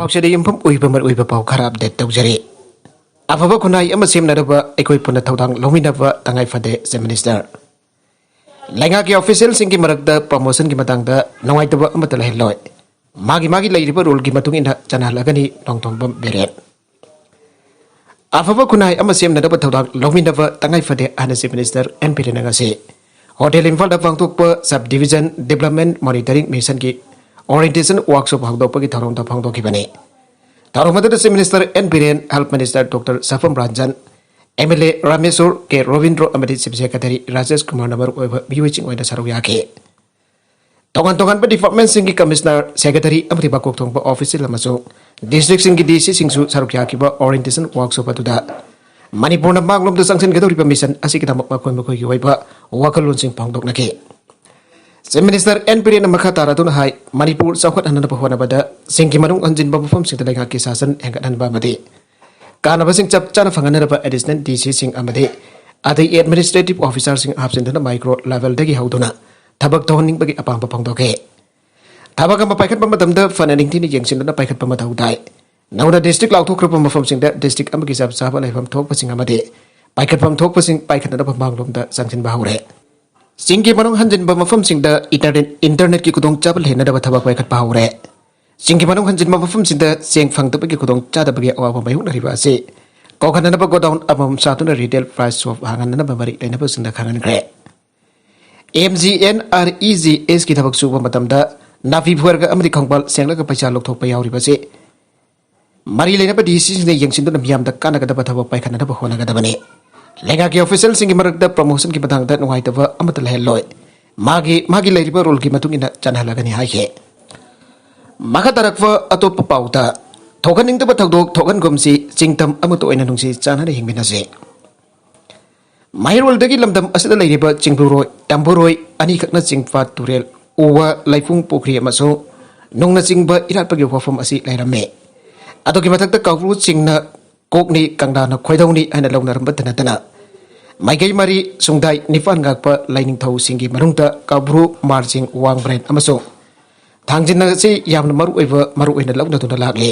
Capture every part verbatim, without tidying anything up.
ꯄꯥꯎꯆꯦꯗ ꯌꯨꯝꯐꯝ ꯑꯣꯏꯕ ꯃꯔꯨꯑꯣꯏꯕ ꯄꯥꯎ ꯈꯔ ꯑꯞꯗꯦꯠ ꯇꯧꯖꯔꯤ꯫ ꯑꯐꯕ ꯈꯨꯟꯅꯥꯏ ꯑꯃ ꯁꯦꯝꯅꯅꯕ ꯑꯩꯈꯣꯏ ꯄꯨꯟꯅ ꯊꯧꯗꯥꯡ ꯂꯧꯃꯤꯟꯅꯕ ꯇꯉꯥꯏ ꯐꯗꯦ, ꯆꯤꯐ ꯃꯤꯅꯤꯁꯇꯔ꯫ ꯂꯩꯉꯥꯛꯀꯤ ꯑꯣꯐꯤꯁꯤꯌꯦꯜꯁꯤꯡꯒꯤ ꯃꯔꯛꯇ ꯄ꯭ꯔꯃꯣꯁꯟꯒꯤ ꯃꯇꯥꯡꯗ ꯅꯨꯡꯉꯥꯏꯇꯕ ꯑꯃꯠꯇ ꯂꯩꯍꯜꯂꯣꯏ꯫ ꯃꯥꯒꯤ ꯃꯥꯒꯤ ꯂꯩꯔꯤꯕ ꯔꯣꯜꯒꯤ ꯃꯇꯨꯡ ꯏꯟꯅ ꯆꯠꯅꯍꯜꯂꯒꯅꯤ, ꯅꯣꯡꯊꯣꯝꯕꯝ ꯕꯤꯔꯦꯟ꯫ ꯑꯐꯕ ꯈꯨꯟꯅꯥꯏ ꯑꯃ ꯁꯦꯝꯅꯅꯕ ꯊꯧꯗꯥꯡ ꯂꯧꯃꯤꯟꯅꯕ ꯇꯉꯥꯏ ꯐꯗꯦ ꯍꯥꯏꯅ ꯆꯤꯐ ꯃꯤꯅꯤꯁꯇꯔ ꯑꯦꯟ ꯕꯤꯔꯦꯟꯅ ꯉꯁꯤ ꯍꯣꯇꯦꯜ ꯏꯝꯐꯥꯜꯗ ꯄꯥꯡꯊꯣꯛꯄ ꯁꯕ ꯗꯤꯕꯤꯖꯟ ꯗꯤꯕ꯭ꯂꯞꯃꯦꯟ ꯃꯣꯅꯤꯇꯔꯤꯡ ꯃꯤꯁꯟꯒꯤ ꯑꯣꯔꯤꯌꯦꯟꯇꯦꯁꯟ ꯋꯥꯔꯛꯁꯣꯞ ꯍꯧꯗꯣꯛꯄꯒꯤ ꯊꯧꯔꯝꯗ ꯐꯣꯡꯗꯣꯛꯈꯤꯕꯅꯤ꯫ ꯊꯧꯔꯝ ꯑꯗꯨꯗ chief minister N Biren, health minister doctor Sapam Ranjan, M L A Rameshor K Robindro ꯑꯃꯗꯤ ꯆꯤꯐ ꯁꯦꯀ꯭ꯔꯦꯇꯔꯤ ꯔꯥꯖꯦꯁ ꯀꯨꯃꯥꯔꯅ ꯃꯔꯨꯑꯣꯏꯕ ꯃꯤꯑꯣꯏꯁꯤꯡ ꯑꯣꯏꯅ ꯁꯔꯨꯛ ꯌꯥꯈꯤ꯫ ꯇꯣꯉꯥꯟ ꯇꯣꯉꯥꯟꯕ ꯗꯤꯄꯥꯔꯠꯃꯦꯟꯁꯤꯡꯒꯤ ꯀꯃꯤꯁꯅꯔ, ꯁꯦꯀ꯭ꯔꯦꯇꯔꯤ ꯑꯃꯗꯤ ꯃꯀꯣꯛ ꯊꯣꯡꯕ ꯑꯣꯐꯤꯁꯤꯌꯦꯜ ꯑꯃꯁꯨꯡ ꯗꯤꯁꯇ꯭ꯔꯤꯛꯁꯤꯡꯒꯤ ꯗꯤ ꯁꯤꯁꯤꯡꯁꯨ ꯁꯔꯨꯛ ꯌꯥꯈꯤꯕ ꯑꯣꯔꯤꯌꯦꯟꯇꯦꯁꯟ ꯋꯥꯔꯛꯁꯣꯞ ꯑꯗꯨꯗ ꯃꯅꯤꯄꯨꯔꯅ ꯃꯥꯡꯂꯣꯝꯗ ꯆꯪꯁꯤꯟꯒꯗꯧꯔꯤꯕ ꯃꯤꯁꯟ ꯑꯁꯤꯒꯤꯗꯃꯛ ꯃꯈꯣꯏ ꯃꯈꯣꯏꯒꯤ ꯑꯣꯏꯕ ꯋꯥꯈꯜꯂꯣꯟꯁꯤꯡ ꯐꯣꯡꯗꯣꯛꯅꯈꯤ꯫ ꯆꯤꯐ ꯃꯤꯅꯤꯁꯇꯔ ꯑꯦꯟ ꯕꯤꯔꯦꯟꯅ ꯃꯈꯥ ꯇꯥꯔꯗꯨꯅ ꯍꯥꯏ, ꯃꯅꯤꯄꯨꯔ ꯆꯥꯎꯈꯠꯍꯟꯅꯕ ꯍꯣꯠꯅꯕꯗ ꯆꯤꯡꯒꯤ ꯃꯅꯨꯡ ꯍꯟꯖꯤꯟꯕ ꯃꯐꯝꯁꯤꯡꯗ ꯂꯩꯉꯥꯛꯀꯤ ꯁꯥꯁꯟ ꯍꯦꯟꯒꯠꯍꯟꯕ ꯑꯃꯗꯤ ꯀꯥꯟꯅꯕꯁꯤꯡ ꯆꯞ ꯆꯥꯅ ꯐꯪꯍꯟꯅꯕ ꯑꯦꯗꯤꯁꯅꯦꯜ ꯗꯤ ꯁꯤꯁꯤꯡ ꯑꯃꯗꯤ ꯑꯗꯩ ꯑꯦꯗꯃꯤꯅꯤꯁꯇ꯭ꯔꯦꯇꯤꯚ ꯑꯣꯐꯤꯁꯥꯔꯁꯤꯡ ꯍꯥꯞꯆꯤꯟꯗꯨꯅ ꯃꯥꯏꯀ꯭ꯔꯣ ꯂꯦꯚꯦꯜꯗꯒꯤ ꯍꯧꯗꯨꯅ ꯊꯕꯛ ꯇꯧꯍꯟꯅꯤꯡꯕꯒꯤ ꯑꯄꯥꯝꯕ ꯐꯣꯡꯗꯣꯛꯈꯤ꯫ ꯊꯕꯛ ꯑꯃ ꯄꯥꯏꯈꯠꯄ ꯃꯇꯝꯗ ꯐꯅ ꯅꯤꯡꯊꯤꯅ ꯌꯦꯡꯁꯤꯟꯗꯨꯅ ꯄꯥꯏꯈꯠꯄ ꯃꯊꯧ ꯇꯥꯏ꯫ ꯅꯧꯅ ꯗꯤꯁꯇ꯭ꯔꯤꯛ ꯂꯥꯎꯊꯣꯛꯈ꯭ꯔꯕ ꯃꯐꯝꯁꯤꯡꯗ ꯗꯤꯁꯇ꯭ꯔꯤꯛ ꯑꯃꯒꯤ ꯆꯞ ꯆꯥꯕ ꯂꯩꯐꯝ ꯊꯣꯛꯄꯁꯤꯡ ꯑꯃꯗꯤ ꯄꯥꯏꯈꯠꯐꯝ ꯊꯣꯛꯄꯁꯤꯡ ꯄꯥꯏꯈꯠꯅꯅꯕ ꯃꯥꯡꯂꯣꯝꯗ ꯆꯪꯁꯤꯟꯕ ꯍꯧꯔꯦ꯫ ꯆꯤꯡꯒꯤ ꯃꯅꯨꯡ ꯍꯟꯖꯤꯟꯕ ꯃꯐꯝꯁꯤꯡꯗ ꯏꯟꯇꯔꯅꯦꯠ, ꯏꯟꯇꯔꯅꯦꯠꯀꯤ ꯈꯨꯗꯣꯡꯆꯥꯕ ꯂꯩꯍꯟꯅꯕ ꯊꯕꯛ ꯄꯥꯏꯈꯠꯄ ꯍꯧꯔꯦ꯫ ꯆꯤꯡꯒꯤ ꯃꯅꯨꯡ ꯍꯟꯖꯤꯟꯕ ꯃꯐꯝꯁꯤꯡꯗ ꯆꯦꯡ ꯐꯪꯗꯕꯒꯤ ꯈꯨꯗꯣꯡꯆꯥꯗꯕꯒꯤ ꯑꯋꯥꯕ ꯃꯥꯌꯣꯛꯅꯔꯤꯕ ꯑꯁꯤ ꯀꯣꯛꯍꯟꯅꯅꯕ ꯒꯣꯗꯥꯎꯟ ꯑꯃꯃꯝ ꯁꯥꯗꯨꯅ ꯔꯤꯇꯦꯜ ꯄ꯭ꯔꯥꯏꯁ ꯁꯣꯞ ꯍꯥꯡꯍꯟꯅꯅꯕ ꯃꯔꯤ ꯂꯩꯅꯕꯁꯤꯡꯗ ꯈꯪꯍꯟꯈ꯭ꯔꯦ꯫ M G N R E G ꯑꯦꯁꯀꯤ ꯊꯕꯛ ꯁꯨꯕ ꯃꯇꯝꯗ ꯅꯥꯄꯤ ꯐꯣꯏꯔꯒ ꯑꯃꯗꯤ ꯈꯣꯡꯕꯥꯜ ꯁꯦꯡꯂꯒ ꯄꯩꯁꯥ ꯂꯧꯊꯣꯛꯄ ꯌꯥꯎꯔꯤꯕꯁꯤ ꯃꯔꯤ ꯂꯩꯅꯕ ꯗꯤ ꯁꯤꯁꯤꯡꯅ ꯌꯦꯡꯁꯤꯟꯗꯨꯅ ꯃꯤꯌꯥꯝꯗ ꯀꯥꯟꯅꯒꯗꯕ ꯊꯕꯛ ꯄꯥꯏꯈꯠꯅꯅꯕ ꯍꯣꯠꯅꯒꯗꯕꯅꯤ꯫ ꯂꯩꯉꯥꯛꯀꯤ ꯑꯣꯐꯤꯁꯤꯌꯦꯜꯁꯤꯡꯒꯤ ꯃꯔꯛꯇ ꯄ꯭ꯔꯃꯣꯁꯟꯒꯤ ꯃꯇꯥꯡꯗ ꯅꯨꯡꯉꯥꯏꯇꯕ ꯑꯃꯠꯇ ꯂꯩꯍꯜꯂꯣꯏ꯫ ꯃꯥꯒꯤ ꯃꯥꯒꯤ ꯂꯩꯔꯤꯕ ꯔꯣꯜꯒꯤ ꯃꯇꯨꯡ ꯏꯟꯅ ꯆꯠꯅꯍꯜꯂꯒꯅꯤ ꯍꯥꯏꯈꯤ꯫ ꯃꯈꯥ ꯇꯥꯔꯛꯄ ꯑꯇꯣꯞꯄ ꯄꯥꯎꯗ, ꯊꯣꯛꯍꯟꯅꯤꯡꯗꯕ ꯊꯧꯗꯣꯛ ꯊꯣꯛꯍꯟꯒꯨꯝꯁꯤ, ꯆꯤꯡꯇꯝ ꯑꯃꯠꯇ ꯑꯣꯏꯅ ꯅꯨꯡꯁꯤ ꯆꯥꯟꯅꯅ ꯍꯤꯡꯃꯤꯟꯅꯁꯤ꯫ ꯃꯍꯩꯔꯣꯜꯗꯒꯤ ꯂꯝꯗꯝ ꯑꯁꯤꯗ ꯂꯩꯔꯤꯕ ꯆꯤꯡꯕ꯭ꯔꯨꯔꯣꯏ, ꯇꯝꯕꯨꯔꯣꯏ ꯑꯅꯤꯈꯛꯅ ꯆꯤꯡ ꯄꯥꯠ, ꯇꯨꯔꯦꯜ, ꯎ ꯋꯥ, ꯂꯩꯄꯨꯡ, ꯄꯨꯈ꯭ꯔꯤ ꯑꯃꯁꯨꯡ ꯅꯨꯡꯅꯆꯤꯡꯕ ꯏꯔꯥꯠꯄꯒꯤ ꯋꯥꯐꯝ ꯑꯁꯤ ꯂꯩꯔꯝꯃꯤ꯫ ꯑꯗꯨꯒꯤ ꯃꯊꯛꯇ ꯀꯥꯎꯕ꯭ꯔꯨ ꯆꯤꯡꯅ ꯀꯣꯛꯅꯤ, ꯀꯪꯂꯥꯅ ꯈꯣꯏꯗꯧꯅꯤ ꯍꯥꯏꯅ ꯂꯧꯅꯔꯝꯕꯇ ꯅꯠꯇꯅ ꯃꯥꯏꯀꯩ ꯃꯔꯤ ꯁꯨꯡꯗꯥꯏ ꯅꯤꯄꯥꯟ ꯉꯥꯛꯄ ꯂꯥꯏꯅꯤꯡꯊꯧꯁꯤꯡꯒꯤ ꯃꯅꯨꯡꯗ ꯀꯥꯎꯕ꯭ꯔꯨ, ꯃꯥꯔꯖꯤꯡ, ꯋꯥꯡꯕ꯭ꯔꯦꯟ ꯑꯃꯁꯨꯡ ꯊꯥꯡꯖꯤꯟ ꯑꯁꯤ ꯌꯥꯝꯅ ꯃꯔꯨ ꯑꯣꯏꯕ, ꯃꯔꯨ ꯑꯣꯏꯅ ꯂꯧꯅꯗꯨꯅ ꯂꯥꯛꯂꯤ꯫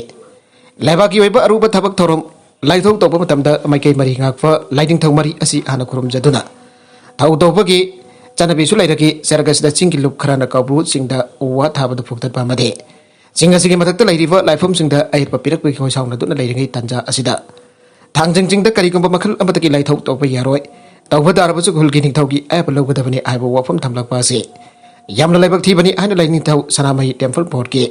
ꯂꯩꯕꯥꯛꯀꯤ ꯑꯣꯏꯕ ꯑꯔꯨꯕ ꯊꯕꯛ ꯊꯧꯔꯝ ꯂꯥꯏꯊꯧ ꯇꯧꯕ ꯃꯇꯝꯗ ꯃꯥꯏꯀꯩ ꯃꯔꯤ ꯉꯥꯛꯄ ꯂꯥꯏꯅꯤꯡꯊꯧ ꯃꯔꯤ ꯑꯁꯤ ꯍꯥꯟꯅ ꯈꯨꯔꯨꯝꯖꯗꯨꯅ ꯊꯧ ꯇꯧꯕꯒꯤ ꯆꯠꯅꯕꯤꯁꯨ ꯂꯩꯔꯛꯏ꯫ ꯆꯔꯛ ꯑꯁꯤꯗ ꯆꯤꯡꯒꯤ ꯂꯨꯞ ꯈꯔꯅ ꯀꯧꯕ꯭ꯔꯨ ꯆꯤꯡꯗ ꯎ ꯋꯥ ꯊꯥꯕꯗ ꯐꯨꯛꯇꯠꯄ ꯑꯃꯗꯤ ꯆꯤꯡ ꯑꯁꯤꯒꯤ ꯃꯊꯛꯇ ꯂꯩꯔꯤꯕ ꯂꯥꯏꯐꯝꯁꯤꯡꯗ ꯑꯌꯦꯠꯄ ꯄꯤꯔꯛꯄꯒꯤ ꯈꯣꯏ ꯁꯥꯎꯅꯗꯨꯅ ꯂꯩꯔꯤꯉꯩ ꯇꯥꯟꯖꯥ ꯑꯁꯤꯗ ꯊꯥꯡꯖꯤꯡ ꯆꯤꯡꯗ ꯀꯔꯤꯒꯨꯝꯕ ꯃꯈꯜ ꯑꯃꯠꯇꯒꯤ ꯂꯥꯏꯊꯧ ꯇꯧꯕ ꯌꯥꯔꯣꯏ, ꯇꯧꯕ ꯇꯥꯔꯕꯁꯨ ꯈꯨꯜꯒꯤ ꯅꯤꯡꯊꯧꯒꯤ ꯑꯌꯥꯕ ꯂꯧꯒꯗꯕꯅꯤ ꯍꯥꯏꯕ ꯋꯥꯐꯝ ꯊꯝꯂꯛꯄ ꯑꯁꯤ ꯌꯥꯝꯅ ꯂꯥꯏꯕꯛ ꯊꯤꯕꯅꯤ ꯍꯥꯏꯅ ꯂꯥꯏꯅꯤꯡꯊꯧ ꯁꯅꯥꯃꯍꯤ ꯇꯦꯝꯄꯜ ꯕꯣꯔꯗꯀꯤ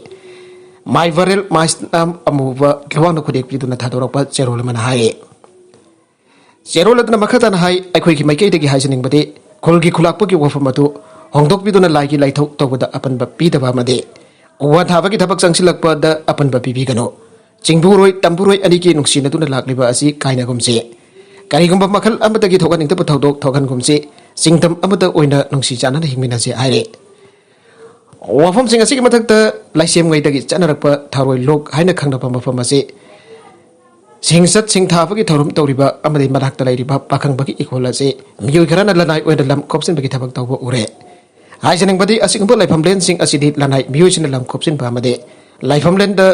ꯃꯥꯏ ꯚꯥꯔꯦꯜ ꯃꯥꯏꯁꯅꯥꯝ ꯑꯃꯨꯕ ꯂꯨꯋꯥꯡꯅ ꯈꯨꯗꯦꯛ ꯄꯤꯗꯨꯅ ꯊꯥꯗꯣꯔꯛꯄ ꯆꯦꯔꯣꯜ ꯑꯃꯅ ꯍꯥꯏ꯫ ꯆꯦꯔꯣꯜ ꯑꯗꯨꯅ ꯃꯈꯥ ꯇꯥꯅ ꯍꯥꯏ, ꯑꯩꯈꯣꯏꯒꯤ ꯃꯥꯏꯀꯩꯗꯒꯤ ꯍꯥꯏꯖꯅꯤꯡꯕꯗꯤ, ꯈꯨꯜꯒꯤ ꯈꯨꯂꯥꯛꯄꯒꯤ ꯋꯥꯐꯝ ꯑꯗꯨ ꯍꯣꯡꯗꯣꯛꯄꯤꯗꯨꯅ ꯂꯥꯏꯒꯤ ꯂꯥꯏꯊꯧ ꯇꯧꯕꯗ ꯑꯄꯟꯕ ꯄꯤꯗꯕ ꯑꯃꯗꯤ ꯎ ꯋꯥ ꯊꯥꯕꯒꯤ ꯊꯕꯛ ꯆꯪꯁꯤꯜꯂꯛꯄꯗ ꯑꯄꯟꯕ ꯄꯤꯕꯤꯒꯅꯨ꯫ ꯆꯤꯡꯕꯨꯔꯣꯏ ꯇꯝꯕꯨꯔꯣꯏ ꯑꯅꯤꯒꯤ ꯅꯨꯡꯁꯤꯅꯗꯨꯅ ꯂꯥꯛꯂꯤꯕ ꯑꯁꯤ ꯀꯥꯏꯅꯒꯨꯝꯁꯤ꯫ ꯀꯔꯤꯒꯨꯝꯕ ꯃꯈꯜ ꯑꯃꯗꯒꯤ ꯊꯣꯛꯍꯟꯅꯤꯡꯗꯕ ꯊꯧꯗꯣꯛ ꯊꯣꯛꯍꯟꯒꯨꯝꯁꯤ꯫ ꯆꯤꯡꯗꯝ ꯑꯃꯗ ꯑꯣꯏꯅ ꯅꯨꯡꯁꯤ ꯆꯥꯟꯅꯅ ꯍꯤꯡꯃꯤꯟꯅꯁꯤ ꯍꯥꯏꯔꯤ꯫ ꯋꯥꯐꯝꯁꯤꯡ ꯑꯁꯤꯒꯤ ꯃꯊꯛꯇ ꯂꯥꯏꯁꯦꯝꯉꯩꯗꯒꯤ ꯆꯠꯅꯔꯛꯄ ꯊꯔꯣꯏ ꯂꯣꯛ ꯍꯥꯏꯅ ꯈꯪꯅꯕ ꯃꯐꯝ ꯑꯁꯤ ꯁꯤꯡꯆꯠ ꯁꯤꯡꯊꯥꯕꯒꯤ ꯊꯧꯔꯝ ꯇꯧꯔꯤꯕ ꯑꯃꯗꯤ ꯃꯅꯥꯛꯇ ꯂꯩꯔꯤꯕ ꯄꯥꯈꯪꯕꯒꯤ ꯏꯈꯣꯜ ꯑꯁꯤ ꯃꯤꯑꯣꯏ ꯈꯔꯅ ꯂꯅꯥꯏ ꯑꯣꯏꯅ ꯂꯝ ꯈꯣꯞꯆꯤꯟꯕꯒꯤ ꯊꯕꯛ ꯇꯧꯕ ꯎꯔꯦ꯫ ꯍꯥꯏꯖꯅꯤꯡꯕꯗꯤ, ꯑꯁꯤꯒꯨꯝꯕ ꯂꯥꯏꯐꯝꯂꯦꯟꯁꯤꯡ ꯑꯁꯤꯗꯤ ꯂꯅꯥꯏ ꯃꯤꯑꯣꯏꯁꯤꯡꯅ ꯂꯝ ꯈꯣꯞꯆꯤꯟꯕ ꯑꯃꯗꯤ ꯂꯥꯏꯐꯝꯂꯦꯟꯗ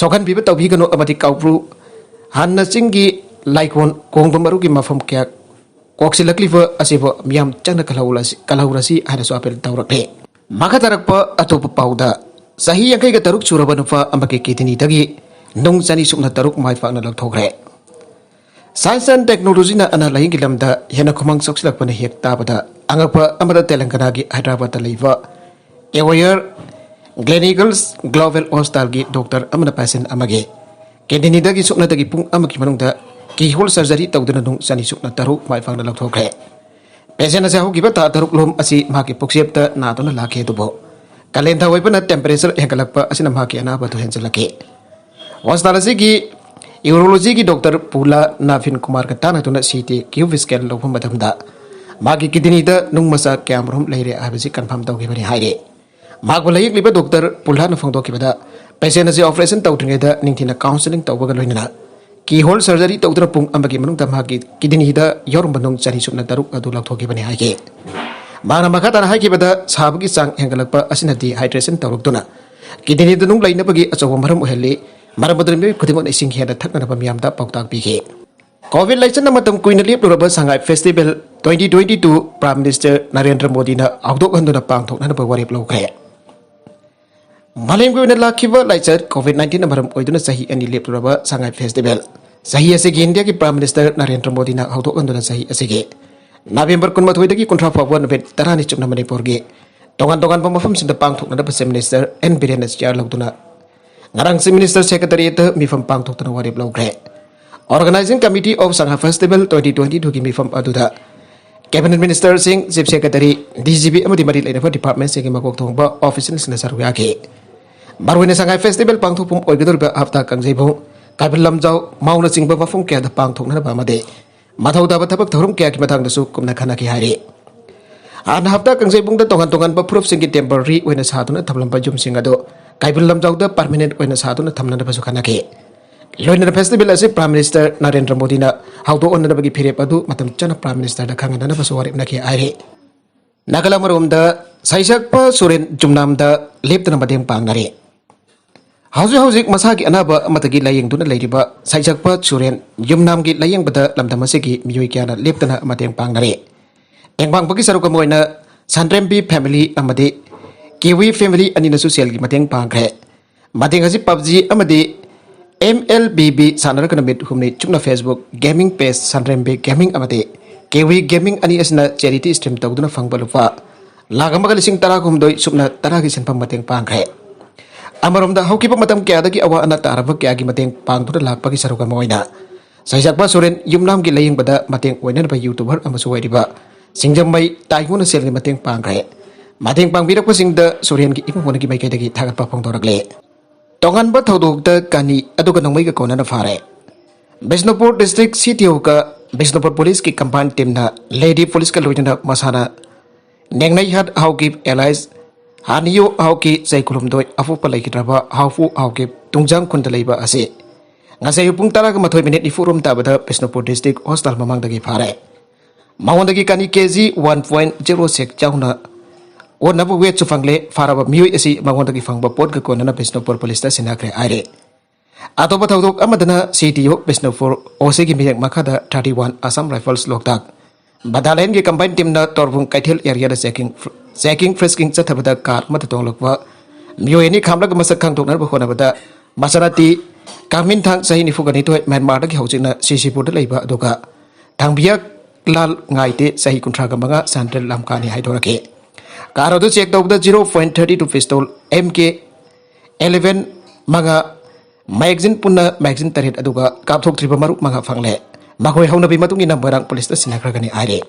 ꯁꯣꯛꯍꯟꯕꯤꯕ ꯇꯧꯕꯤꯒꯅꯨ ꯑꯃꯗꯤ ꯀꯥꯎꯕ꯭ꯔꯨ ꯍꯥꯟꯅ ꯆꯤꯡꯒꯤ ꯂꯥꯏꯀꯣꯟ ꯀꯣꯡꯕ ꯃꯔꯨꯒꯤ ꯃꯐꯝ ꯀꯌꯥ ꯀꯣꯛꯁꯤꯜꯂꯛꯂꯤꯕ ꯑꯁꯤꯕꯨ ꯃꯤꯌꯥꯝ ꯆꯪꯅ ꯀꯜꯍꯧꯔꯁꯤ, ꯀꯜꯍꯧꯔꯁꯤ ꯍꯥꯏꯅꯁꯨ ꯑꯥꯄꯤꯜ ꯇꯧꯔꯛꯂꯤ꯫ ꯃꯈꯥ ꯇꯥꯔꯛꯄ ꯑꯇꯣꯞꯄ ꯄꯥꯎꯗ, ꯆꯍꯤ ꯌꯥꯡꯈꯩꯒ ꯇꯔꯨꯛ ꯁꯨꯔꯕ ꯅꯨꯄꯥ ꯑꯃꯒꯤ ꯀꯤꯗꯅꯤꯗꯒꯤ ꯅꯨꯡ ꯆꯅꯤ ꯁꯨꯞꯅ ꯇꯔꯨꯛ ꯃꯥꯏ ꯄꯥꯛꯅ ꯂꯧꯊꯣꯛꯈ꯭ꯔꯦ꯫ Science and Technologyꯅ ꯑꯅꯥ ꯂꯥꯏꯌꯦꯡꯒꯤ ꯂꯝꯗ ꯍꯦꯟꯅ ꯈꯨꯃꯥꯡ ꯆꯥꯎꯁꯤꯜꯂꯛꯄꯅ ꯍꯦꯛ ꯇꯥꯕꯗ, ꯑꯉꯛꯄ ꯑꯃꯗ ꯇꯦꯂꯪꯒꯅꯥꯒꯤ ꯍꯥꯏꯗ꯭ꯔꯕꯥꯗꯇ ꯂꯩꯕ ꯑꯦꯋꯥꯌꯔ ꯒ꯭ꯂꯦꯅꯤꯒꯜꯁ ꯒ꯭ꯂꯣꯕꯦꯜ ꯍꯣꯁꯄꯤꯇꯥꯜꯒꯤ ꯗꯣꯛꯇꯔ ꯑꯃꯅ ꯄꯦꯁꯦꯟ ꯑꯃꯒꯤ ꯀꯤꯗꯅꯤꯗꯒꯤ ꯁꯨꯞꯅꯗꯒꯤ ꯄꯨꯡ ꯑꯃꯒꯤ ꯃꯅꯨꯡꯗ ꯀꯤꯍꯣꯜ ꯁꯔꯖꯔꯤ ꯇꯧꯗꯨꯅ ꯅꯨꯡ ꯆꯅꯤ ꯁꯨꯞꯅ ꯇꯔꯨꯛ ꯃꯥꯏ ꯄꯥꯛꯅ ꯂꯧꯊꯣꯛꯈ꯭ꯔꯦ꯫ ꯄꯦꯁꯦꯟ ꯑꯁꯤ ꯍꯧꯈꯤꯕ ꯊꯥ ꯇꯔꯨꯛ ꯂꯣꯝ ꯑꯁꯤ ꯃꯍꯥꯛꯀꯤ ꯄꯨꯛꯆꯦꯞꯇ ꯅꯥꯗꯨꯅ ꯂꯥꯛꯈꯤ, ꯑꯗꯨꯕꯨ ꯀꯥꯂꯦꯟ ꯊꯥ ꯑꯣꯏꯕꯅ ꯇꯦꯝꯄꯔꯦꯆꯔ ꯍꯦꯟꯒꯠꯂꯛꯄ ꯑꯁꯤꯅ ꯃꯍꯥꯛꯀꯤ ꯑꯅꯥꯕ ꯑꯗꯨ ꯍꯦꯟꯖꯜꯂꯛꯈꯤ꯫ ꯍꯣꯁꯄꯤꯇꯥꯜ ꯑꯁꯤꯒꯤ ꯌꯨꯔꯣꯂꯣꯖꯤꯒꯤ doctor ꯄꯨꯂꯥ ꯅꯥꯐꯤꯟ ꯀꯨꯃꯥꯔꯒ ꯇꯥꯟꯅꯗꯨꯅ C T Q scan ꯂꯧꯕ ꯃꯇꯝꯗ ꯃꯍꯥꯛꯀꯤ ꯀꯤꯗꯅꯤꯗ ꯅꯨꯡ ꯃꯆꯥ ꯀꯌꯥꯃꯔꯨꯝ ꯂꯩꯔꯦ ꯍꯥꯏꯕꯁꯤ ꯀꯟꯐꯥꯔꯝ ꯇꯧꯈꯤꯕꯅꯤ ꯍꯥꯏꯔꯤ꯫ ꯃꯍꯥꯛꯄꯨ ꯂꯥꯌꯦꯡꯂꯤꯕ ꯗꯣꯛꯇꯔ ꯄꯨꯂꯥꯅ ꯐꯣꯡꯗꯣꯛꯈꯤꯕꯗ, ꯄꯦꯁꯦꯟ ꯑꯁꯤ ꯑꯣꯄꯔꯦꯁꯟ ꯇꯧꯗ꯭ꯔꯤꯉꯩꯗ ꯅꯤꯡꯊꯤꯅ ꯀꯥꯎꯟꯁꯦꯂꯤꯡ ꯇꯧꯕꯒ ꯂꯣꯏꯅꯅ ꯀꯤꯍꯣꯜ ꯁꯔꯖꯔꯤ ꯇꯧꯗꯨꯅ ꯄꯨꯡ ꯑꯃꯒꯤ ꯃꯅꯨꯡꯗ ꯃꯍꯥꯛꯀꯤ ꯀꯤꯗꯅꯤꯗ ꯌꯥꯎꯔꯝꯕ ꯅꯨꯡ ꯆꯅꯤ ꯁꯨꯞꯅ ꯇꯔꯨꯛ ꯑꯗꯨ ꯂꯧꯊꯣꯛꯈꯤꯕꯅꯤ ꯍꯥꯏꯈꯤ꯫ ꯃꯍꯥꯛꯅ ꯃꯈꯥ ꯇꯥꯅ ꯍꯥꯏꯈꯤꯕꯗ, ꯁꯥꯕꯒꯤ ꯆꯥꯡ ꯍꯦꯟꯒꯠꯂꯛꯄ ꯑꯁꯤꯅ dehydration ꯇꯧꯔꯛꯇꯨꯅ kidney ꯗ ꯅꯨꯡ ꯂꯩꯅꯕꯒꯤ ꯑꯆꯧꯕ ꯃꯔꯝ ꯑꯣꯏꯍꯜꯂꯤ꯫ ꯃꯔꯝ ꯑꯗꯨꯅ ꯃꯤꯑꯣꯏ ꯈꯨꯗꯤꯡꯃꯛꯅ ꯏꯁꯤꯡ ꯍꯦꯟꯅ ꯊꯛꯅꯅꯕ ꯃꯤꯌꯥꯝꯗ ꯄꯥꯎꯇꯥꯛ ꯄꯤꯈꯤ꯫ COVID ꯂꯥꯏꯆꯠꯅ ꯃꯇꯝ ꯀꯨꯏꯅ ꯂꯦꯞꯂꯨꯔꯕ ꯁꯉꯥꯏ Festival twenty twenty two Prime Minister Narendra ꯃꯣꯗꯤꯅ ꯍꯧꯗꯣꯛꯍꯟꯗꯨꯅ ꯄꯥꯡꯊꯣꯛꯅꯅꯕ ꯋꯥꯔꯦꯞ ꯂꯧꯈ꯭ꯔꯦ꯫ ꯃꯥꯂꯦꯝꯒꯤ ꯑꯣꯏꯅ ꯂꯥꯛꯈꯤꯕ ꯂꯥꯏꯆꯠ COVID nineteen ꯅ ꯃꯔꯝ ꯑꯣꯏꯗꯨꯅ ꯆꯍꯤ ꯑꯅꯤ ꯂꯦꯞꯂꯨꯔꯕ ꯁꯉꯥꯏ Festival ꯆꯍꯤ ꯑꯁꯤꯒꯤ ꯏꯟꯗꯤꯌꯥꯒꯤ Prime Minister ꯅꯔꯦꯟꯗ꯭ꯔ ꯃꯣꯗꯤꯅ ꯍꯧꯗꯣꯛꯍꯟꯗꯨꯅ ꯆꯍꯤ ꯑꯁꯤꯒꯤ November ꯀꯨꯟꯃꯥꯊꯣꯏꯗꯒꯤ ꯀꯨꯟꯊ꯭ꯔꯥ ꯐꯥꯎꯕ ꯅꯨꯃꯤꯠ ꯇꯔꯥꯅꯤ ꯆꯨꯞꯅ ꯃꯅꯤꯄꯨꯔꯒꯤ ꯇꯣꯉꯥꯟ ꯇꯣꯉꯥꯟꯕ ꯃꯐꯝꯁꯤꯡꯗ ꯄꯥꯡꯊꯣꯛꯅꯅꯕ Chief Minister ꯑꯦꯟ ꯕꯤꯔꯦꯟꯅ ꯆꯤꯌꯥꯔ ꯂꯧꯗꯨꯅ ꯉꯔꯥꯡ Chief Minister Secretariat ꯇ ꯃꯤꯐꯝ ꯄꯥꯡꯊꯣꯛꯇꯨꯅ ꯋꯥꯔꯦꯞ ꯂꯧꯈ꯭ꯔꯦ꯫ Organizing Committee of Sangha Festival twenty twenty two ꯒꯤ ꯃꯤꯐꯝ ꯑꯗꯨꯗ Cabinet Minister ꯁꯤꯡ, Chief Secretary, D G P ꯑꯃꯗꯤ ꯃꯔꯤ ꯂꯩꯅꯕ department ꯁꯤꯡꯒꯤ ꯃꯀꯣꯛ ꯊꯣꯡꯕ official ꯁꯤꯡꯅ ꯁꯔꯨꯛ ꯌꯥꯈꯤ꯫ ꯃꯔꯨꯑꯣꯏꯅ ꯁꯉꯥꯏ Festival ꯄꯥꯡꯊꯣꯛꯐꯝ ꯑꯣꯏꯒꯗꯧꯔꯤꯕ ꯍꯞꯇꯥ ꯀꯥꯡꯖꯩꯕꯨꯡ, ꯀꯩꯕꯨꯜ ꯂꯝꯖꯥꯎ, ꯃꯥꯎꯅꯆꯤꯡꯕ ꯃꯐꯝ ꯀꯌꯥꯗ ꯄꯥꯡꯊꯣꯛꯅꯅꯕ ꯑꯃꯗꯤ ꯃꯊꯧ ꯇꯥꯕ ꯊꯕꯛ ꯊꯧꯔꯝ ꯀꯌꯥꯒꯤ ꯃꯇꯥꯡꯗꯁꯨ ꯀꯨꯞꯅ ꯈꯟꯅꯈꯤ ꯍꯥꯏꯔꯤ꯫ ꯍꯥꯟꯅ ꯍꯞꯇꯥ ꯀꯥꯡꯖꯩꯕꯨꯡꯗ ꯇꯣꯉꯥꯟ ꯇꯣꯉꯥꯟꯕ ꯐꯨꯔꯨꯞꯁꯤꯡꯒꯤ temporary ꯑꯣꯏꯅ ꯁꯥꯗꯨꯅ ꯊꯝꯂꯝꯕ ꯌꯨꯝꯁꯤꯡ ꯑꯗꯨ ꯀꯩꯕꯨꯜ ꯂꯝꯖꯥꯎꯗ permanent ꯑꯣꯏꯅ ꯁꯥꯗꯨꯅ ꯊꯝꯅꯅꯕꯁꯨ ꯈꯟꯅꯈꯤ꯫ ꯂꯣꯏꯅꯅ festival ꯑꯁꯤ Prime Minister ꯅꯔꯦꯟꯗ꯭ꯔ ꯃꯣꯗꯤꯅ ꯍꯧꯗꯣꯛꯍꯟꯅꯕꯒꯤ ꯐꯤꯔꯦꯞ ꯑꯗꯨ ꯃꯇꯝ ꯆꯥꯅ Prime Minister ꯗ ꯈꯪꯍꯟꯅꯅꯕꯁꯨ ꯋꯥꯔꯦꯞꯅꯈꯤ ꯍꯥꯏꯔꯤ꯫ ꯅꯥꯒꯥꯂꯦꯟ ꯑꯃꯔꯣꯝꯗ ꯁꯩꯁꯛꯄ ꯁꯨꯔꯦꯟ ꯌꯨꯝꯅꯥꯝꯗ ꯂꯦꯞꯇꯅ ꯃꯇꯦꯡ ꯄꯥꯡꯅꯔꯤ꯫ ꯍꯧꯖꯤꯛ ꯍꯧꯖꯤꯛ ꯃꯁꯥꯒꯤ ꯑꯅꯥꯕ ꯑꯃꯗꯒꯤ ꯂꯥꯌꯦꯡꯗꯨꯅ ꯂꯩꯔꯤꯕ ꯁꯩꯁꯛꯄ ꯁꯨꯔꯦꯟ ꯌꯨꯝꯅꯥꯝꯒꯤ ꯂꯥꯌꯦꯡꯕꯗ ꯂꯝꯗꯝ ꯑꯁꯤꯒꯤ ꯃꯤꯑꯣꯏ ꯀꯌꯥꯅ ꯂꯦꯞꯇꯅ ꯃꯇꯦꯡ ꯄꯥꯡꯅꯔꯤ꯫ ꯇꯦꯡꯕꯥꯡꯕꯒꯤ ꯁꯔꯨꯛ ꯑꯃ ꯑꯣꯏꯅ ꯁꯟꯗ꯭ꯔꯦꯝꯕꯤ family ꯑꯃꯗꯤ ꯀꯤꯋꯤ family ꯑꯅꯤꯅꯁꯨ ꯁꯦꯜꯒꯤ ꯃꯇꯦꯡ ꯄꯥꯡꯈ꯭ꯔꯦ꯫ ꯃꯇꯦꯡ ꯑꯁꯤ PUBG ꯑꯃꯗꯤ M L B B ꯁꯥꯟꯅꯔꯒ ꯅꯨꯃꯤꯠ ꯍꯨꯝꯅꯤ ꯆꯨꯞꯅ Facebook gaming page Sandrembi Gaming ꯑꯃꯗꯤ ꯀꯤꯋꯤ Gaming ꯑꯅꯤ ꯑꯁꯤꯅ charity stream ꯇꯧꯗꯨꯅ ꯐꯪꯕ ꯂꯨꯄꯥ ꯂꯥꯈ ꯑꯃꯒ ꯂꯤꯁꯤꯡ ꯇꯔꯥꯍꯨꯝꯗꯣꯏ ꯁꯨꯞꯅ ꯇꯔꯥꯒꯤ ꯁꯦꯟꯐꯝ ꯃꯇꯦꯡ ꯄꯥꯡꯈ꯭ꯔꯦ꯫ ꯑꯃꯔꯣꯝꯗ ꯍꯧꯈꯤꯕ ꯃꯇꯝ ꯀꯌꯥꯗꯒꯤ ꯑꯋꯥ ꯑꯅꯥ ꯇꯥꯔꯕ ꯀꯌꯥꯒꯤ ꯃꯇꯦꯡ ꯄꯥꯡꯗꯨꯅ ꯂꯥꯛꯄꯒꯤ ꯁꯔꯨꯛ ꯑꯃ ꯑꯣꯏꯅ ꯁꯩꯁꯛꯄ ꯁꯨꯔꯦꯟ ꯌꯨꯝꯅꯥꯝꯒꯤ ꯂꯥꯌꯦꯡꯕꯗ ꯃꯇꯦꯡ ꯑꯣꯏꯅꯅꯕ YouTuber ꯑꯃꯁꯨ ꯑꯣꯏꯔꯤꯕ ꯁꯤꯡꯖꯃꯩ ꯇꯥꯏꯉꯣꯅ ꯁꯦꯜꯒꯤ ꯃꯇꯦꯡ ꯄꯥꯡꯈ꯭ꯔꯦ꯫ ꯃꯇꯦꯡ ꯄꯥꯡꯕꯤꯔꯛꯄꯁꯤꯡꯗ ꯁꯨꯔꯦꯟꯒꯤ ꯏꯃꯨꯡ ꯃꯅꯨꯡꯒꯤ ꯃꯥꯏꯀꯩꯗꯒꯤ ꯊꯥꯒꯠꯄ ꯐꯣꯡꯗꯣꯔꯛꯂꯦ꯫ ꯇꯣꯉꯥꯟꯕ ꯊꯧꯗꯣꯛꯇ ꯀꯥꯅꯤ ꯑꯗꯨꯒ ꯅꯣꯡꯃꯩꯒ ꯀꯣꯟꯅꯅ ꯐꯥꯔꯦ꯫ ꯕꯤꯁꯅꯨꯄꯨꯔ district CTO ꯒ ꯕꯤꯁꯅꯨꯄꯨꯔ police ꯀꯤ combine team ꯅ lady police ꯀ ꯂꯣꯏꯅꯅ ꯃꯁꯥꯅ ꯅꯦꯡꯅꯩꯍꯠ ꯍꯥꯎꯀꯤꯞ alias ꯍꯥꯅꯤꯌꯣ ꯍꯥꯎꯀꯤ ꯆꯍꯤ ꯀꯨꯟꯍꯨꯝꯗꯣꯏ ꯑꯄꯣꯛꯄ ꯂꯩꯈꯤꯗ꯭ꯔꯕ ꯍꯥꯎꯐꯨ ꯍꯥꯎꯀꯤꯞ ꯇꯨꯡꯖꯥꯡ ꯈꯨꯟꯗ ꯂꯩꯕ ꯑꯁꯤ ꯉꯁꯥꯏ ꯑꯌꯨꯛ ꯄꯨꯡ ꯇꯔꯥꯒ ꯃꯥꯊꯣꯏ minute ꯅꯤꯐꯨ ꯔꯣꯝ ꯇꯥꯕꯗ ꯕꯤꯁꯅꯨꯄꯨꯔ district hospital ꯃꯃꯥꯡꯗꯒꯤ ꯐꯥꯔꯦ꯫ ꯃꯉꯣꯟꯗꯒꯤ ꯀꯅꯤ K G one point zero six ꯌꯥꯎꯅ ꯑꯣꯟꯅꯕ ꯋꯦꯠꯁꯨ ꯐꯪꯂꯦ꯫ ꯐꯥꯔꯕ ꯃꯤꯑꯣꯏ ꯑꯁꯤ ꯃꯉꯣꯟꯗꯒꯤ ꯐꯪꯕ ꯄꯣꯠꯀ ꯀꯣꯟꯅꯅ ꯕꯤꯁꯅꯨꯄꯨꯔ ꯄꯨꯂꯤꯁꯇ ꯁꯤꯟꯅꯈ꯭ꯔꯦ ꯍꯥꯏꯔꯦ꯫ ꯑꯇꯣꯞꯄ ꯊꯧꯗꯣꯛ ꯑꯃꯗꯅ ꯁꯤ ꯗꯤ ꯑꯣ ꯕꯤꯁꯅꯨꯄꯨꯔ ꯑꯣ ꯁꯤꯒꯤ ꯃꯤꯠꯌꯦꯡ ꯃꯈꯥꯗ ꯊꯥꯔꯇꯤ ꯋꯥꯟ ꯑꯁꯥꯝ ꯔꯥꯏꯐꯜꯁ ꯂꯣꯛꯇꯥꯛ ꯕꯗꯥꯂꯦꯟꯒꯤ ꯀꯝꯕꯥꯏꯟ ꯇꯤꯝꯅ ꯇꯣꯔꯕꯨꯡ ꯀꯩꯊꯦꯜ ꯑꯦꯔꯤꯌꯥꯗ ꯆꯦꯀꯤꯡ ꯆꯦꯀꯤꯡ ꯐ꯭ꯔꯤꯁꯀꯤꯡ ꯆꯠꯊꯕꯗ ꯀꯥꯔ ꯑꯃꯗ ꯇꯣꯡꯂꯛꯄ ꯃꯤꯑꯣꯏ ꯑꯅꯤ ꯈꯥꯝꯂꯒ ꯃꯁꯛ ꯈꯪꯗꯣꯛꯅꯕ ꯍꯣꯠꯅꯕꯗ ꯃꯆꯥꯅꯨꯄꯤ ꯀꯥꯃꯤꯟꯊꯥꯡ ꯆꯍꯤ ꯅꯤꯐꯨꯒ ꯅꯤꯊꯣꯏ ꯃ꯭ꯌꯥꯟꯃꯥꯔꯗꯒꯤ ꯍꯧꯖꯤꯛꯅ ꯁꯤꯁꯤꯄꯨꯔꯗ ꯂꯩꯕ ꯑꯗꯨꯒ ꯊꯥꯡꯕꯤꯌꯛ ꯂꯥꯜ ꯉꯥꯏꯇꯦ ꯆꯍꯤ ꯀꯨꯟꯊ꯭ꯔꯥꯒ ꯃꯉꯥ ꯁꯦꯟꯇ꯭ꯔꯦꯜ ꯂꯝꯀꯥꯅꯤ ꯍꯥꯏꯗꯣꯔꯛꯈꯤ꯫ ꯀꯥꯔ ꯑꯗꯨ ꯆꯦꯛ ꯇꯧꯕꯗ zero point thirty two pistol M K eleven ꯃꯉꯥ ꯃꯦꯒꯥꯖꯤꯟ ꯄꯨꯟꯅ ꯃꯦꯒꯥꯖꯤꯟ ꯇꯔꯦꯠ ꯑꯗꯨꯒ ꯀꯥꯞꯊꯣꯛꯇ꯭ꯔꯤꯕ ꯃꯔꯨꯞ ꯃꯉꯥ ꯐꯪꯂꯦ꯫ ꯃꯈꯣꯏ ꯍꯧꯅꯕꯤ ꯃꯇꯨꯡ ꯏꯟꯅ ꯃꯣꯏꯔꯥꯡ ꯄꯨꯂꯤꯁꯇ ꯁꯤꯟꯅꯈ꯭ꯔꯒꯅꯤ ꯍꯥꯏꯔꯤ꯫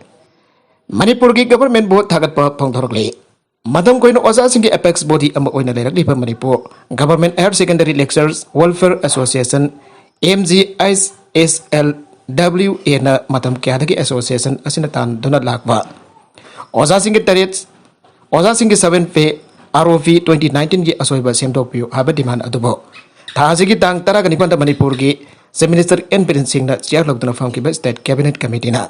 ꯃꯅꯤꯄꯨꯔꯒꯤ ꯒꯚꯔꯟꯃꯦꯟꯕꯨ ꯊꯥꯒꯠꯄ ꯐꯣꯡꯗꯣꯔꯛꯂꯤ꯫ ꯃꯇꯝ ꯀꯨꯏꯅ ꯑꯣꯖꯥꯁꯤꯡꯒꯤ ꯑꯦꯄꯦꯛꯁ ꯕꯣꯗꯤ ꯑꯃ ꯑꯣꯏꯅ ꯂꯩꯔꯛꯂꯤꯕ Manipur government higher secondary lecturers welfare association, M G S L W ꯑꯦꯅ ꯃꯇꯝ ꯀꯌꯥꯗꯒꯤ ꯑꯦꯁꯣꯁꯤꯌꯦꯁꯟ ꯑꯁꯤꯅ ꯇꯥꯟꯗꯨꯅ ꯂꯥꯛꯄ ꯑꯣꯖꯥꯁꯤꯡꯒꯤ ꯇꯔꯦꯠ ꯑꯣꯖꯥꯁꯤꯡꯒꯤ ꯁꯚꯦꯟ ꯄꯦ ꯑꯥꯔ ꯑꯣ ꯄꯤ ꯇ꯭ꯋꯦꯟꯇꯤ ꯅꯥꯏꯟꯇꯤꯟꯒꯤ ꯑꯁꯣꯏꯕ ꯁꯦꯝꯗꯣꯛꯄꯤꯌꯨ ꯍꯥꯏꯕ ꯗꯤꯃꯥꯟ ꯑꯗꯨꯕꯨ ꯊꯥ ꯑꯁꯤꯒꯤ ꯇꯥꯡ ꯇꯔꯥꯒ ꯅꯤꯄꯥꯟꯗ ꯃꯅꯤꯄꯨꯔꯒꯤ ꯆꯤꯐ ꯃꯤꯅꯤꯁꯇꯔ ꯑꯦꯟ ꯕꯤꯔꯦꯟ ꯁꯤꯡꯅ ꯆꯦꯌꯔ ꯂꯧꯗꯨꯅ ꯐꯝꯈꯤꯕ ꯁ꯭ꯇꯦꯠ ꯀꯦꯕꯤꯅꯦꯠ ꯀꯃꯤꯇꯤꯅ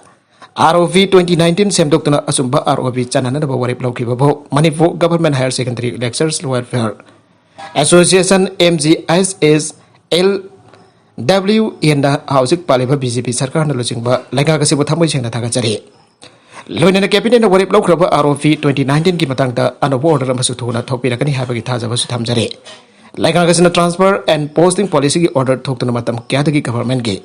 ꯑꯥꯔ ꯑꯣ ꯄꯤ ꯇ꯭ꯋꯦꯟꯇꯤ ꯅꯥꯏꯟꯇꯤꯟ ꯁꯦꯝꯗꯣꯛꯇꯨꯅ ꯑꯆꯨꯝꯕ ꯑꯥꯔ ꯑꯣ ꯄꯤ ꯆꯠꯅꯅꯕ ꯋꯥꯔꯦꯞ ꯂꯧꯈꯤꯕꯕꯨ Manipur government higher secondary lecturers welfare association, M G S L W ꯑꯦꯅ ꯍꯧꯖꯤꯛ ꯄꯥꯜꯂꯤꯕ ꯕꯤ ꯖꯦ ꯄꯤ ꯁꯔꯀꯥꯔꯅ ꯂꯨꯆꯤꯡꯕ ꯂꯩꯉꯥꯛ ꯑꯁꯤꯕꯨ ꯊꯃꯣꯏ ꯁꯦꯡꯅ ꯊꯥꯒꯠꯆꯔꯤ꯫ ꯂꯣꯏꯅꯅ ꯀꯦꯕꯤꯅꯦꯠꯅ ꯋꯥꯔꯦꯞ ꯂꯧꯈ꯭ꯔꯕ ꯑꯥꯔ ꯑꯣ ꯄꯤ ꯇ꯭ꯋꯦꯟꯇꯤ ꯅꯥꯏꯟꯇꯤꯟꯒꯤ ꯃꯇꯥꯡꯗ ꯑꯅꯧꯕ ꯑꯣꯔꯗꯔ ꯑꯃꯁꯨ ꯊꯨꯅ ꯊꯣꯛꯄꯤꯔꯛꯀꯅꯤ ꯍꯥꯏꯕꯒꯤ ꯊꯥꯖꯕꯁꯨ ꯊꯝꯖꯔꯤ꯫ ꯂꯩꯉꯥꯛ ꯑꯁꯤꯅ ꯇ꯭ꯔꯥꯟꯁꯐꯔ ꯑꯦꯟ ꯄꯣꯁꯇꯤꯡ ꯄꯣꯂꯤꯁꯤꯒꯤ ꯑꯣꯔꯗꯔ ꯊꯣꯛꯇꯨꯅ ꯃꯇꯝ ꯀꯌꯥꯗꯒꯤ ꯒꯚꯔꯟꯃꯦꯟꯒꯤ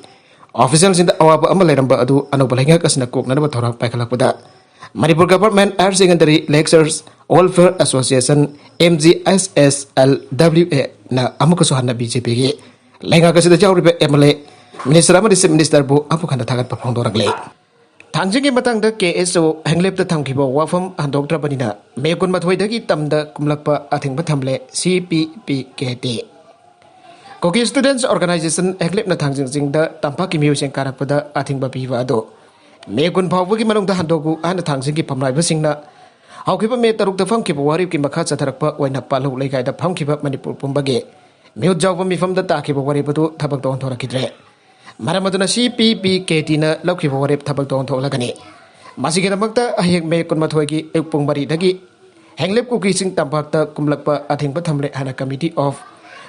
ꯑꯣꯐꯤꯁꯤꯌꯦꯜꯁꯤꯡꯗ ꯑꯋꯥꯕ ꯑꯃ ꯂꯩꯔꯝꯕ ꯑꯗꯨ ꯑꯅꯧꯕ ꯂꯩꯉꯥꯛ ꯑꯁꯤꯅ ꯀꯣꯛꯅꯅꯕ ꯊꯧꯔꯥꯡ ꯄꯥꯏꯈꯠꯂꯛꯄꯗ Manipur government higher secondary lecturers welfare association, M G S L W ꯑꯦꯅ ꯑꯃꯨꯛꯀꯁꯨ ꯍꯟꯅ ꯕꯤ ꯖꯦ ꯄꯤꯒꯤ ꯂꯩꯉꯥꯛ ꯑꯁꯤꯗ ꯌꯥꯎꯔꯤꯕ ꯑꯦꯝ ꯑꯦꯜ ꯑꯦ, ꯃꯤꯅꯤꯁꯇꯔ ꯑꯃꯗꯤ ꯆꯤꯐ ꯃꯤꯅꯤꯁꯇꯔꯕꯨ ꯑꯃꯨꯛ ꯍꯟꯅ ꯊꯥꯒꯠꯄ ꯐꯣꯡꯗꯣꯔꯛꯂꯦ꯫ ꯊꯥꯡꯖꯤꯡꯒꯤ ꯃꯇꯥꯡꯗ ꯀꯦ ꯑꯦꯁ ꯑꯣ ꯍꯦꯡꯂꯦꯞꯇ ꯊꯝꯈꯤꯕ ꯋꯥꯐꯝ ꯍꯟꯗꯣꯛꯇ꯭ꯔꯕꯅꯤꯅ ꯃꯦ ꯀꯨꯟꯃꯥꯊꯣꯏꯗꯒꯤ ꯇꯝꯗ ꯀꯨꯝꯂꯛꯄ ꯑꯊꯤꯡꯕ ꯊꯝꯂꯦ ꯁꯤ ꯄꯤ ꯄꯤ ꯀꯦ ꯇꯤ꯫ ꯀꯨꯀꯤ ꯁ꯭ꯇꯨꯗꯦꯟꯠꯁ ꯑꯣꯔꯒꯅꯥꯏꯖꯦꯁꯟ ꯍꯦꯡꯂꯦꯞꯅ ꯊꯥꯡꯖꯤꯡ ꯆꯤꯡꯗ ꯇꯝꯄꯥꯛꯀꯤ ꯃꯤꯑꯣꯏꯁꯤꯡ ꯀꯥꯔꯛꯄꯗ ꯑꯊꯤꯡꯕ ꯄꯤꯕ ꯑꯗꯨ ꯃꯦ ꯀꯨꯟ ꯐꯥꯎꯕꯒꯤ ꯃꯅꯨꯡꯗ ꯍꯟꯗꯣꯛꯎ ꯍꯥꯏꯅ ꯊꯥꯡꯖꯤꯡꯒꯤ ꯐꯝꯅꯥꯏꯕꯁꯤꯡꯅ ꯍꯧꯈꯤꯕ ꯃꯦ ꯇꯔꯨꯛꯇ ꯐꯝꯈꯤꯕ ꯋꯥꯔꯦꯞꯀꯤ ꯃꯈꯥ ꯆꯠꯊꯔꯛꯄ ꯑꯣꯏꯅ ꯄꯥꯂꯧ ꯂꯩꯀꯥꯏꯗ ꯐꯝꯈꯤꯕ ꯃꯅꯤꯄꯨꯔ ꯄꯨꯝꯕꯒꯤ ꯃꯤꯍꯨꯠ ꯌꯥꯎꯕ ꯃꯤꯐꯝꯗ ꯇꯥꯈꯤꯕ ꯋꯥꯔꯦꯞ ꯑꯗꯨ ꯊꯕꯛꯇ ꯑꯣꯟꯊꯣꯔꯛꯈꯤꯗ꯭ꯔꯦ꯫ ꯃꯔꯝ ꯑꯗꯨꯅ ꯁꯤ ꯄꯤ ꯄꯤ ꯀꯦ ꯇꯤꯅ ꯂꯧꯈꯤꯕ ꯋꯥꯔꯦꯞ ꯊꯕꯛꯇ ꯑꯣꯟꯊꯣꯛꯂꯒꯅꯤ꯫ ꯃꯁꯤꯒꯤꯗꯃꯛꯇ ꯍꯌꯦꯡ ꯃꯦ ꯀꯨꯟꯃꯥꯊꯣꯏꯒꯤ ꯑꯌꯨꯛ ꯄꯨꯡ ꯃꯔꯤꯗꯒꯤ ꯍꯦꯡꯂꯦꯞ ꯀꯨꯀꯤꯁꯤꯡ ꯇꯝꯄꯥꯛꯇ ꯀꯨꯝꯂꯛꯄ ꯑꯊꯤꯡꯕ ꯊꯝꯂꯦ ꯍꯥꯏꯅ Committee of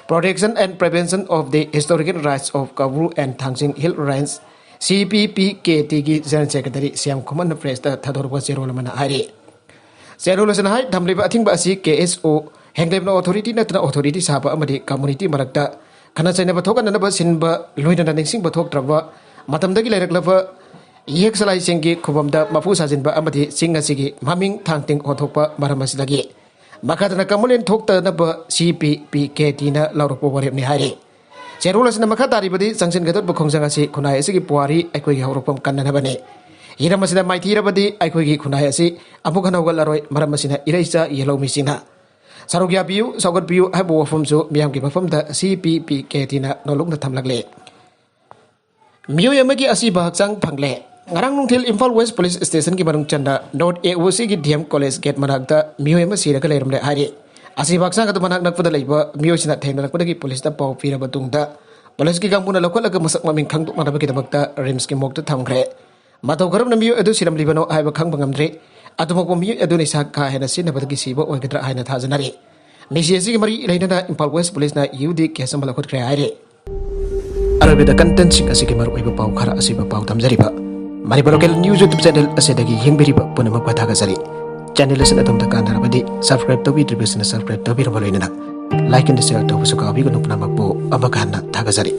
Protection and Prevention of the Historical Rights of Kabru and Thangsing Hill Range, C P P K T ꯒꯤ General Secretary ꯁ꯭ꯌꯥꯝ ꯈꯨꯃꯟꯅ press ꯇ ꯊꯥꯗꯣꯔꯛꯄ ꯆꯦꯔꯣꯜ ꯑꯃꯅ ꯍꯥꯏꯔꯤ꯫ ꯆꯦꯔꯣꯜ ꯑꯁꯤꯅ ꯍꯥꯏ, ꯊꯝꯂꯤꯕ ꯑꯊꯤꯡꯕ ꯑꯁꯤ K S O ꯍꯦꯡꯂꯦꯞꯅ authority ꯅꯠꯇꯅ authority ꯁꯥꯕ ꯑꯃꯗꯤ community ꯃꯔꯛꯇ ꯈꯠꯅ ꯆꯩꯅꯕ ꯊꯣꯛꯍꯟꯅꯅꯕ ꯁꯤꯟꯕ, ꯂꯣꯏꯅꯅ ꯅꯤꯡꯁꯤꯡꯕ ꯊꯣꯛꯇ꯭ꯔꯕ ꯃꯇꯝꯗꯒꯤ ꯂꯩꯔꯛꯂꯕ ꯏꯌꯦꯛ ꯁꯂꯥꯏꯁꯤꯡꯒꯤ ꯈꯨꯕꯝꯗ ꯃꯄꯨ ꯁꯥꯖꯤꯟꯕ ꯑꯃꯗꯤ ꯆꯤꯡ ꯑꯁꯤꯒꯤ ꯃꯃꯤꯡ ꯊꯥꯡꯇꯤꯡ ꯑꯣꯟꯊꯣꯛꯄ ꯃꯔꯝ ꯑꯁꯤꯗꯒꯤ ꯃꯈꯥ ꯇꯥꯅ complain ꯊꯣꯛꯇꯅꯕ C P P K T ꯅ ꯂꯥꯎꯔꯛꯄ ꯋꯥꯔꯦꯞꯅꯤ ꯍꯥꯏꯔꯤ꯫ ꯆꯦꯔꯣꯜ ꯑꯁꯤꯅ ꯃꯈꯥ ꯇꯥꯔꯤꯕꯗꯤ, ꯆꯪꯁꯤꯟꯒꯗꯧꯔꯤꯕ ꯈꯣꯡꯖꯪ ꯑꯁꯤ ꯈꯨꯟꯅꯥꯏ ꯑꯁꯤꯒꯤ ꯄꯨꯋꯥꯔꯤ ꯑꯩꯈꯣꯏꯒꯤ ꯍꯧꯔꯛꯐꯝ ꯀꯟꯅꯅꯕꯅꯤ꯫ ꯍꯤꯔꯝ ꯑꯁꯤꯗ ꯃꯥꯏꯊꯤꯔꯕꯗꯤ ꯑꯩꯈꯣꯏꯒꯤ ꯈꯨꯟꯅꯥꯏ ꯑꯁꯤ ꯑꯃꯨꯛ ꯍꯟꯅ ꯍꯧꯒꯠꯂꯔꯣꯏ꯫ ꯃꯔꯝ ꯑꯁꯤꯅ ꯏꯔꯩꯆꯥ ꯌꯦꯜꯍꯧꯃꯤꯁꯤꯡꯅ ꯁꯔꯨꯛ ꯌꯥꯕꯤꯌꯨ, ꯁꯧꯒꯠꯄꯤꯌꯨ ꯍꯥꯏꯕ ꯋꯥꯐꯝꯁꯨ ꯃꯤꯌꯥꯝꯒꯤ ꯃꯐꯝꯗ C P P K T ꯅ ꯅꯣꯜꯂꯨꯛꯅ ꯊꯝꯂꯛꯂꯤ꯫ ꯃꯤꯑꯣꯏ ꯑꯃꯒꯤ ꯑꯁꯤꯕ ꯍꯛꯆꯥꯡ ꯐꯪꯂꯦ꯫ ꯉꯔꯥꯡ ꯅꯨꯡꯊꯤꯜ ꯏꯝꯐꯥꯜ West Police Station ꯒꯤ ꯃꯅꯨꯡ ꯆꯟꯅ North A O C ꯒꯤ D M College gate ꯃꯅꯥꯛꯇ ꯃꯤꯑꯣꯏ ꯑꯃ ꯁꯤꯔꯒ ꯂꯩꯔꯝꯂꯦ ꯍꯥꯏꯔꯤ꯫ ꯑꯁꯤꯕ ꯍꯛꯆꯥꯡ ꯑꯗꯨ ꯃꯅꯥꯛ ꯅꯛꯄꯗ ꯂꯩꯕ ꯃꯤꯑꯣꯏꯁꯤꯡꯅ ꯊꯦꯡꯅꯔꯛꯄꯗꯒꯤ police ꯇ ꯄꯥꯎ ꯄꯤꯔꯕ ꯇꯨꯡꯗ, police ꯀꯤ ꯀꯥꯡꯕꯨꯅ ꯂꯧꯈꯠꯂꯒ ꯃꯁꯛ ꯃꯃꯤꯡ ꯈꯪꯗꯣꯛꯅꯅꯕꯒꯤꯗꯃꯛꯇ RIMS ꯀꯤ morgue ꯇ ꯊꯝꯈ꯭ꯔꯦ꯫ ꯃꯇꯧ ꯀꯔꯝꯅ ꯃꯤꯑꯣꯏ ꯑꯗꯨ ꯁꯤꯔꯝꯂꯤꯕꯅꯣ ꯍꯥꯏꯕ ꯈꯪꯕ ꯉꯝꯗ꯭ꯔꯤ꯫ ꯑꯗꯨꯃꯛꯄꯨ ꯃꯤꯑꯣꯏ ꯑꯗꯨ ꯅꯤꯁꯥ ꯀꯥ ꯍꯦꯟꯅ ꯁꯤꯖꯤꯟꯅꯕꯗꯒꯤ ꯁꯤꯕ ꯑꯣꯏꯒꯗ꯭ꯔꯥ ꯍꯥꯏꯅ ꯊꯥꯖꯅꯔꯤ꯫ ꯃꯤꯁꯤ ꯑꯁꯤꯒꯤ ꯃꯔꯤ ꯂꯩꯅꯅ ꯏꯝꯐꯥꯜ West Police ꯅ U D case ꯑꯃ ꯂꯧꯈꯠꯈ꯭ꯔꯦ ꯍꯥꯏꯔꯤ꯫ ꯑꯔꯣꯏꯕꯗ content ꯁꯤꯡ ꯑꯁꯤꯒꯤ ꯃꯔꯨꯑꯣꯏꯕ ꯄꯥꯎ ꯈꯔ ꯑꯁꯤꯕ ꯄꯥꯎ ꯊꯝꯖꯔꯤꯕ꯫ Manipur Local News YouTube channel ꯑꯁꯤꯗꯒꯤ ꯌꯦꯡꯕꯤꯔꯤꯕ ꯄꯨꯝꯅꯃꯛꯄꯨ ꯊꯥꯒꯠꯆꯔꯤ꯫ Channel ꯑꯁꯤꯅ ꯑꯗꯣꯝꯗ ꯀꯥꯟꯅꯔꯕꯗꯤ subscribe ꯇꯧꯕꯤꯗ꯭ꯔꯤꯕꯁꯤꯡꯅ subscribe ꯇꯧꯕꯤꯔꯝꯕ ꯂꯣꯏꯅꯅ like and share ꯇꯧꯕꯁꯨ ꯀꯥꯎꯕꯤꯒꯅꯨ꯫ ꯄꯨꯝꯅꯃꯛꯄꯨ ꯑꯃꯨꯛ ꯍꯟꯅ ꯊꯥꯒꯠꯆꯔꯤ꯫